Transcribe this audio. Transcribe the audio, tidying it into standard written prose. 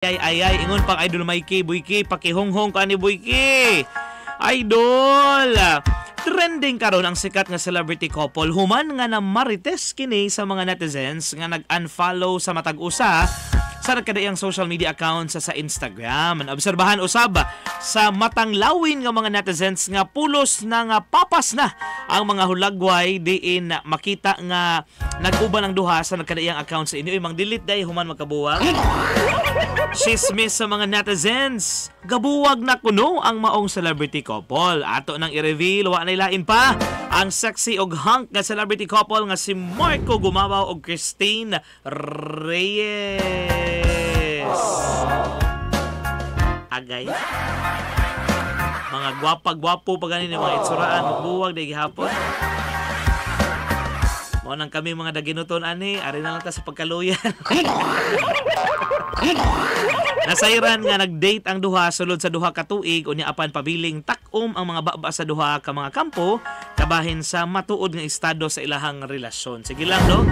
Ay ay ay, ingon pang Idol Mikey, Buyki, pakihonghong ka ni Buyki. Idol! Trending karon ang sikat nga celebrity couple human nga namarites kini sa mga netizens nga nag-unfollow sa matag usa sa nagkadaiyang social media accounts sa Instagram. Obserbahan usab sa matang lawin nga mga netizens nga pulos na nga papas na ang mga hulagway diin makita nga nag-uban ang duha sa nagkadaiyang account sa inyo. Uy, mang delete day human magkabuwag. Chismis sa mga netizens. Gabuwag na kuno ang maong celebrity couple. Ato nang i-reveal, wa na ilain pa ang sexy og hunk nga celebrity couple nga si Marco Gumabao og Christine Reyes. Agay. Mga gwapa-gwapo pa ganin mga itsuraan, magbuwag day gihapon. Mao nang kami mga daginuton ani, ari na lang ta sa pagkaluyan. Nasayran nga nag-date ang duha sulod sa 2 ka tuig, unya apan pabiling tak-om ang mga baba sa duha ka mga kampo kabahin sa matuod nga estado sa ilahang relasyon. Sige lang, no?